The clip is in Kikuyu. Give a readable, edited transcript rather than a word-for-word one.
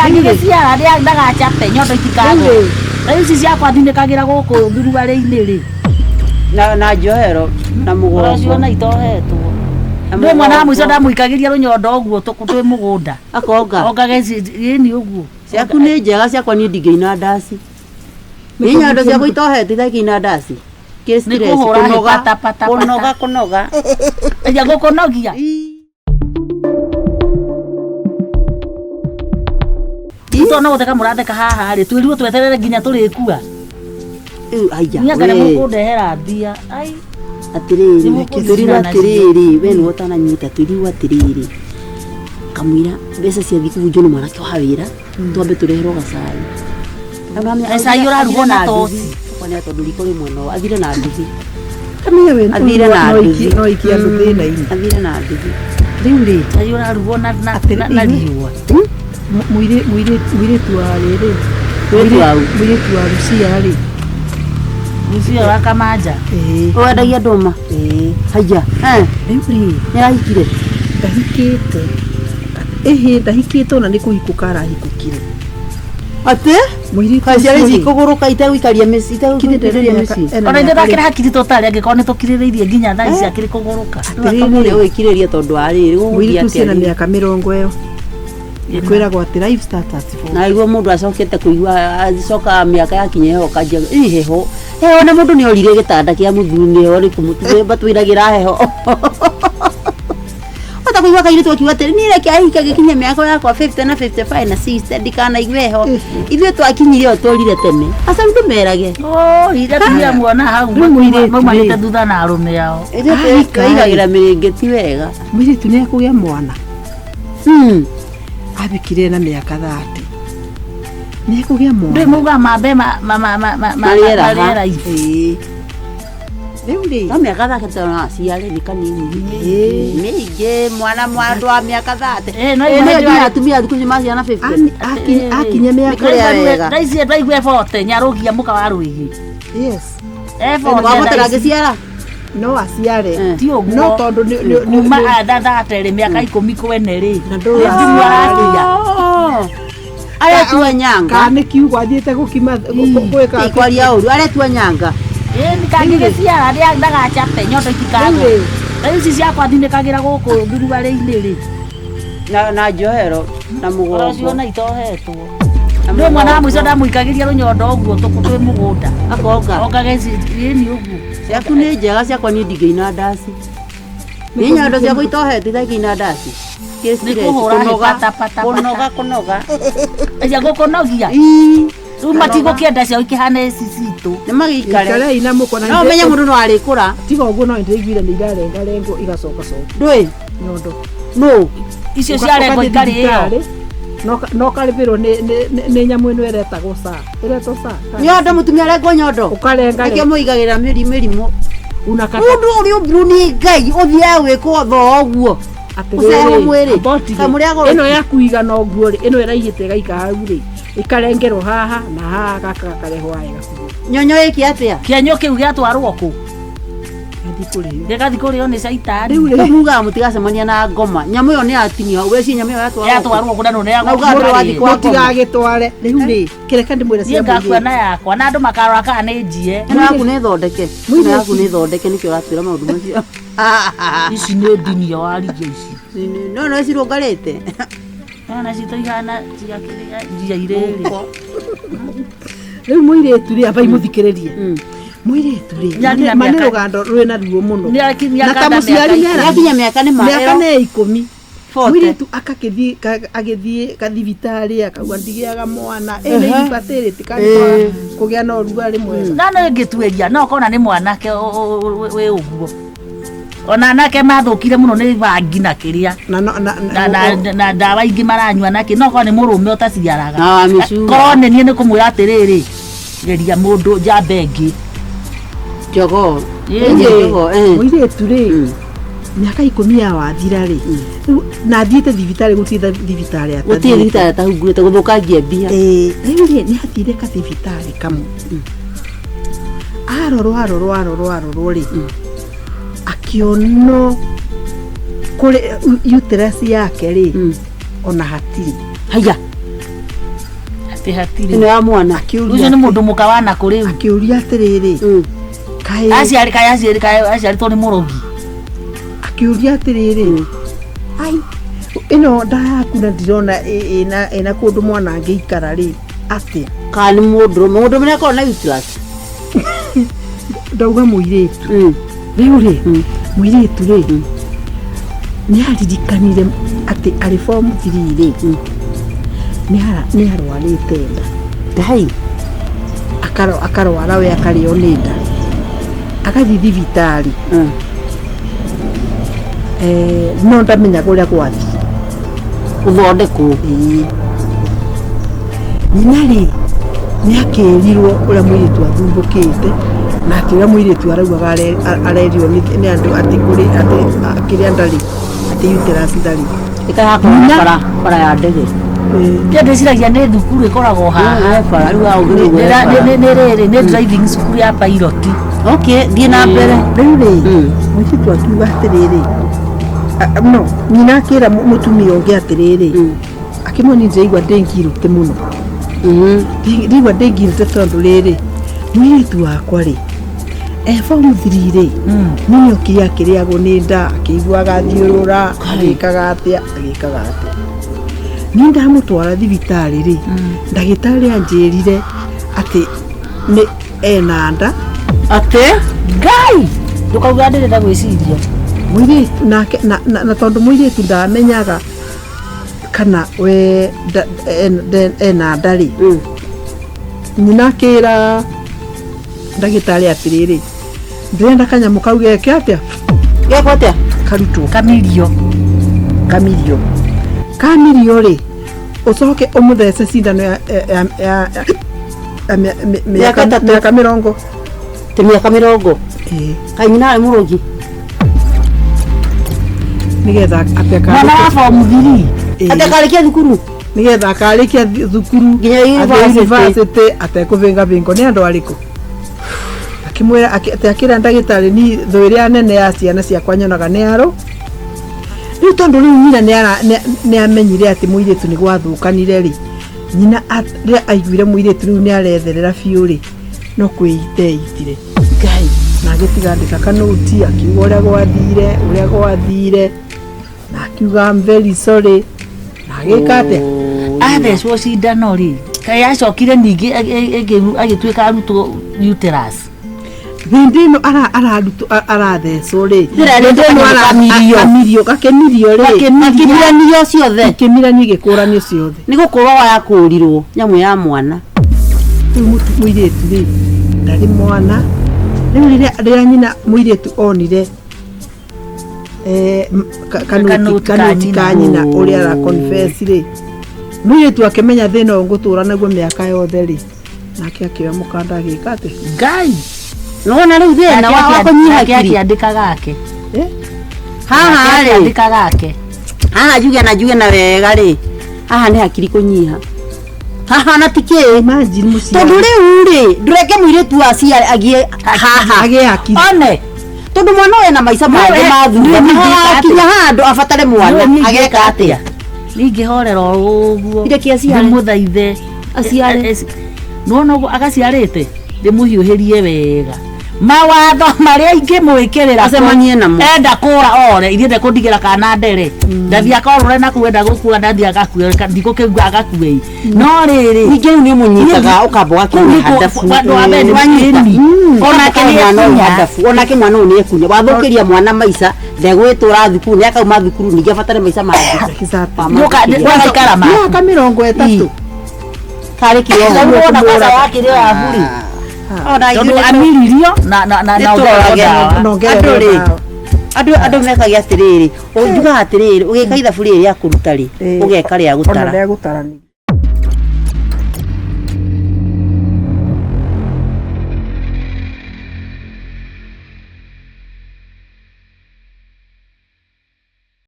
Kangĩgĩciara ndagacape nyondo itikagwe. Rĩu-rĩ. Rĩu ici ciakwa thinĩkagĩra gũkũ thuruarĩ-inĩ rĩ. Na njohero na mũgongo. Ũraciona itohetwo. Na Ndĩ mwana wa mũico mũgongo. ndamũikagĩria rũnyondo ũguo twĩ mũgũnda. Akonga. Ongage ĩni ũguo. Ciaku nĩ njega, ciakwa niĩ ndingĩina ndaci. Nĩ nyondo ciakwa itohete itakĩina ndaci. Kĩ Nĩ stress, kũhũra kũnoga, pata, pata, pata. kũnoga, kũnoga. Aya gũkũnogia. Tondũ no gũtheka mũratheka haha rĩ, twĩrirwo tweterere nginya tũrĩkua. Rĩu, aya, Niĩ anga nĩ we. mũkũndehera mbia. Ai. Atĩrĩrĩ, Nĩ mũkũnjĩra twĩrirwo nacio. atĩrĩrĩ, we nĩwe ũtananyita, twĩrirwo atĩrĩrĩ, kamũira mbeca ciathiĩ kũbunjwo nĩ mwanake wa wĩra, twambe tũreherwo gacai. Gacai ũrarugwo na toci. Kwanĩa tondũ riko rĩ mwena ũyũ, athire na nduthi. Kamenya we Athire na no nduthi. ikie no ikie andũ thĩna-inĩ. Athire na nduthi. Rĩu rĩ, Cai ũrarugwo na na Atĩrĩ, na- na ithuĩ- riũa. Mũirĩtu wa rĩrĩ, Mũirĩtu wa ũ? mũirĩtu wa Lucia rĩ, Lucia wa Kamanja. ĩĩ, Wendagia ndũma? ĩĩ. Haiya, eh, Rĩu rĩ, nĩarahikire? ndahikĩte. Ĩhĩ, ndahikĩte ona nĩ kũhikũka arahikũkire. Atĩ? Mũirĩtu Kaĩ ciana ũcio ici rĩ, ikũgũrũka itegũikaria mĩciĩ, kinya ndĩrĩ itegũikĩrĩria mĩaka- mĩciĩ? ena Ona ithuĩ mĩaka ndakĩrĩ hakiri tũtarĩ angĩkorwo nĩ tũkirĩrĩirie nginya thaa ici akĩrĩ kũgũrũka. Atĩrĩrĩ, ũgĩkirĩria tondũ wa rĩrĩ, gũgũthiĩ Mũirĩtu ũcio atĩa ena rĩu? mĩaka mĩrongo ĩyo. Kwĩragwo atĩ life starts at 40. Na igua mũndũ acokete kũigua acoka mĩaka yakinya heho kanjia ĩ heho heho na mũndũ nĩ orire gĩtanda kĩa mũthuri nĩ heho rĩkũ batwĩragĩra heho ota kũigua kairĩtu akiuga atĩrĩ niĩ reke ahika gĩkinye mĩaka yakwa 50 na 55 na 60 ndikanaigue heho ithuĩ twakinyire o tũrire tene aca ndũmerage Oh, ira tumia muona hau Rĩu mũirĩtu maumanĩte rĩ. thutha na arũme ao. ithuĩ Ahika rĩ. twaigagĩra mĩrĩngĩti wega Mũirĩtu nĩ ekũgĩa mwana. Abikire na mĩaka 30. Nĩ ekũgĩa Ndũĩ mwana. maugaga mambe ma ma ma ma ma ma Marĩera ha. marĩera ibu. Ĩĩ. Rĩu rĩ, No mĩaka 30 no aciare nĩ kanini Ĩĩ. mĩingĩ mwana mwandũ wa mĩaka 30 Ĩĩ, no Ĩĩ, igua nĩyo nĩ nginya atumia thikũ ici maciana 50 akinya mĩaka Kũrĩa wega. Thaa ici ndaigua ebote nyarũgia mũka wa rwĩgĩ. yes Ebote wabotera thaa ici. ngĩciara no aciare Eh. Ti ũguo. no tondũ Kuma thathatĩ rĩ mĩaka ikũmi kwene rĩ. Na Nĩ ndũra- thimũ arakia. aretua nyanga kana nĩ kiugo athiĩte gũkima gwĩka Ĩ, kwaria ũru aretua nyanga Ĩni kangĩgĩciara ndagacape nyondo itikagwe. Rĩu rĩ. Rĩu ici ciakwa thinĩkagĩra gũkũ thuruarĩ-inĩ rĩ. Na njohero na mũgongo. Ũraciona itohetwo. Ndũĩ mwana wa mũico ndamũikagĩria rũnyondo ũguo twĩ mũgũnda. Akonga. Ongage ĩni ũguo. Ciaku nĩ njega, ciakwa niĩ ndingĩina ndaci. Nĩ nyondo ciakwa itohete itakĩina ndaci. Kĩ Nĩ stress, kũhũra kũnoga, pata, pata, pata. kũnoga, kũnoga. Aya gũkũnogia. Ii, Rĩu matigũkĩenda ciao ikĩhana ici citũ. nĩ magĩikare. Ikarei na mũkona No ũmenye mũndũ no arĩkũra. tiga ũguo no ndĩraiguire nĩ irarengarengwo igacokacoka Ndũĩ? nyondo Nũ? Icio ciarengwo Ũgathiĩ ikarĩo. thibitarĩ, no karĩbĩrwo nĩ nyamũ ĩno ĩretagwo saa ĩretwo saa Nyondo mũtumia arengwo nyondo. ũkarenga Nĩkĩo mũigagĩra mĩrimũ. unakata Mũndũ ũrĩa ũmbirwo nĩ Ngai ũthiaga gwĩkwo thoo ũguo. Ũcehwo mwĩrĩ. Kaĩ mũrĩ agũrũki? ĩno yaku igana ũguo rĩ ĩno ĩraihĩte ĩgaika hau rĩ ĩkarengerwo haha na haha gaka gakarehwo haha ĩgakuo Nyonyo ĩke atĩa? Kĩenyũ kĩu gĩatwarwo kũ? gathiĩ kũrĩo Gĩgathiĩ kũrĩo nĩ caitani. rĩu Rĩu rĩ mugaga mũtigacemania na ngoma. Nyamũ ĩyo nĩ yatinio hau. Weciria nyamũ ĩyo yatwarwo kũ? Yatwarwo kũ na nũ Na ugaga ndũrĩ wathiĩ kwa ngoma. mũtigagĩtware rĩu rĩ kĩreke ndĩmwĩre Niĩ cia ngakua mũirĩtu. na yakwa na andũ makarora kana nĩ njie. Ĩno yaku nĩ thondeke. Ĩno yaku nĩ thondeke nĩkĩo ũratwĩra maũndũ macio. Ici nĩ ndinio warigia ici. No no cirũngarĩte. Nona citũ ihana cia kĩrĩa njia irĩrĩ. Rĩu mũirĩtu rĩ ambai mũthikĩrĩrie mũirĩtu rĩ Nĩakinya ma nĩ mĩaka- rũgando rwĩna ruo mũno Nĩakinya na ta kanda mũciari mĩaka nĩara- Yakinya mĩaka nĩ ma. mĩaka nĩ 10 Forty. mũirĩtu akakĩthiĩ agĩthiĩ kathibitarĩ akauga ndigĩaga mwana ĩ nĩ infertility kana Ĩĩ. kũgĩa na ũrugarĩ mwega Na no ĩngĩtuĩria no ũkona nĩ mwanake wĩ ũguo. Ona anake mathũkire mũno nĩ bangi na kĩrĩa. na no- na- Na, na, na ndawa ingĩ maranyua nakĩ no korwo nĩ mũrũme ũtaciaraga. Na wa mĩcura. Korwo nĩ niĩ nĩ kũmwĩra atĩrĩrĩ geria mũndũ njamba ĩngĩ. Jogoo. Ĩĩ. Jogoo. eh. Mũirĩtu rĩ mĩaka 10 ya wathira rĩ rĩu na athiĩte thibitarĩ gũtirĩ thibitarĩ Gũtirĩ atathiĩte. thibitarĩ atahungurĩte gũthũkangia mbia. Ĩĩ, rĩu rĩ nĩ athire kathibitarĩ kamwe arorwo arorwo arorwo arorwo rĩ akĩonwo kũrĩ uterus yake rĩ ona hatirĩ. Haya. Ĩ hatirĩ. Ĩno ya mwana. Ũcio Akĩũria nĩ mũndũ mũka wa nakũ rĩu. Akĩũria atĩrĩrĩ, kaĩ Aciarĩ kaĩ aciarĩ kaĩ aciarĩtwo nĩ mũrogi. Akĩũria atĩrĩrĩ, ai, ĩno nda yaku na ndirona ĩna kũndũ mwana angĩikara rĩ atĩa? Kana nĩ mũndũrũme? Mũndũrũme nĩ akoragwo na uterus. Ndauga mũirĩtu. Rĩu rĩ, mũirĩtu rĩ, nĩ aririkanire atĩ arĩ form 3 rĩ, nĩ arwarĩte nda. Ngai. Akarwara we, akarĩo nĩ nda, agathiĩ thibitarĩ. No ndamenyaga ũrĩa gwathiĩ. Gũthondekwo. Ĩĩ. Nyina rĩ, nĩ akĩrirwo ũrĩa mũirĩtu athumbũkĩte, na atĩ ũrĩa mũirĩtu araugaga arerirwo nĩ andũ atĩ kũrĩ atĩ kĩrĩa ndarĩ, atĩ uterus ndarĩ. Ĩkahakorwo na bara bara ya ndege. Kĩa ndĩciragia nĩ thukuru ĩkoragwo haha. Nĩ bara rĩu agũgĩrwo. Nĩ rĩrĩ, nĩ driving school ya pilot. Okay, thiĩ na mbere. Rĩu rĩ, mũirĩtu akiuga atĩrĩrĩ, no nyina akĩra mũtumia ũngĩ atĩrĩrĩ, akĩmwona, ndĩraigua ndĩ ngirũte mũno. Ndĩraigua ndĩ ngirũte tondũ rĩrĩ, mũirĩtu wakwa rĩ, e form 3 rĩ, nĩ okire akĩrĩagwo nĩ nda, akĩiguaga thiũrũra, agĩkaga atĩa, agĩkaga atĩa. Niĩ ndamũtwara thibitarĩ rĩ, ndagĩtarĩ anjĩrire atĩ nĩ ena nda. Atĩ? Ngai, ndũkauga ndĩrenda gwĩciria. Mũirĩtu nake na tondũ mũirĩtu ndamenyaga kana we ena nda rĩ, nyina akĩra ndagĩtarĩ atĩrĩrĩ, ndĩrenda kanyamũ kau geke atĩa? Gekwo atĩa? Karutwo. Kamirio. Kamirio, kamirio rĩ, ũcoke ũmũthece cindano ya Mĩaka 3. Mĩaka 20. Ti mĩaka 20? Ĩĩ. Kaĩ nyina arĩ mũrogi? Nĩgetha atĩ Mwana wa form 3. Ĩĩ. Atĩ akarĩkia thukuru? Nĩgetha akarĩkia thukuru Nginya athiĩ university. University atekũbĩngabĩngwo nĩ andũ arĩkũ. Akĩmwĩra atĩ akĩra ndagĩtarĩ, ni thũ ĩrĩa nene ya ciana ciakwa nyonaga nĩ arũ rĩu, tondũ rĩu nyina nĩ amenyire atĩ mũirĩtu nĩ gwathũkanire rĩ. Nyina rĩrĩa aiguire mũirĩtu rĩu nĩ aretherera biũ rĩ, no kwĩita eitire. Ngai. Na agĩtiga andĩka kanũti, akiuga ũrĩa gwathire, ũrĩa gwathire, na akiuga, "I'm very sorry," na agĩka atĩa? Athecwo cindano rĩ, kaĩ acokire ningĩ agĩtuĩka arutwo uterus? Hĩndĩ ĩno ararutwo, arathecwo rĩ, Ndĩra hĩndĩ ĩno kamirio. Kamirio, gakĩmirio rĩ. Akĩmiranio ciothe. Ikĩmiranio, igĩkũranio ciothe. Nĩ gũkũrwo yakũrirwo nyamũ ya mwana. Rĩu mũirĩtu rĩ, ndarĩ mwana rĩu. Rĩrĩa nyina mũirĩtu onire kanoti Kanoti ka kanoti ka nyina. nyina ũrĩa ara confess rĩ, mũirĩtu akĩmenya thĩna ũyũ ngũtũra naguo mĩaka yothe rĩ, nake akĩoya mũkanda, agĩka atĩ Ngai. Nĩwona rĩu thĩna wa kũnyiha Nake hakiri. akĩandĩka gake. Eh? Haha rĩ, akĩandĩka gake. Haha njuge na wega rĩ, haha nĩ hakiri kũnyiha haha na ti kĩ. Imagine mũciari. Tondũ rĩu rĩ, ndũreke mũirĩtu aciare agie haha. Agĩe hakiri. One. Tondũ mwana ũyũ ena maica mangĩ ma thutha. Nĩ ingĩka Akinya handũ abatare mwana, ageka atĩa? Ningĩhorera o ũguo. Ireke aciare. Ndĩmũthaithe. Aciare. Nĩwona ũguo agaciarĩte, ndĩmũhiũhĩrie wega mawatho marĩa ingĩmwĩkĩrĩra. Acemanie namo. Enda kũra ore, ithiĩ ndekũndigĩra kana ndere, ndathiĩ akorũre nakuo, enda gũkua ndathiĩ agakue, ndigũkĩgua agakue, no rĩrĩ, Ningĩ rĩu nĩ ũmũnyitaga, ũkamba Kũu ũgakĩmũhe nĩkuo handabu. andũ a mbere nĩ Wanyita. mũkĩni. Onake nĩ mwana ũyũ ekunya. handabu, onake mwana ũyũ nĩ ekunya. Wathũkĩria mwana maica, ndegwĩtũra thukuru, nĩ akauma thukuru ningĩ abatare maica mangĩ. Exactly. Ndũgaikara maku. Mĩaka 30. Karĩ kĩo. Rĩu wona kwanza yakĩrĩ ya buri. Ona Tondũ ithuĩ amiririo na nĩ ongererwo tũrorage. ndawa. Na ongererwo Andũ rĩ, ndawa. andũ mekagia atĩrĩrĩ, njugaga atĩrĩrĩ, ũgĩka ithabu rĩrĩ rĩa kũruta rĩ, Ĩĩ. ũgeka rĩa Ona gũtara. rĩa gũtara ningĩ.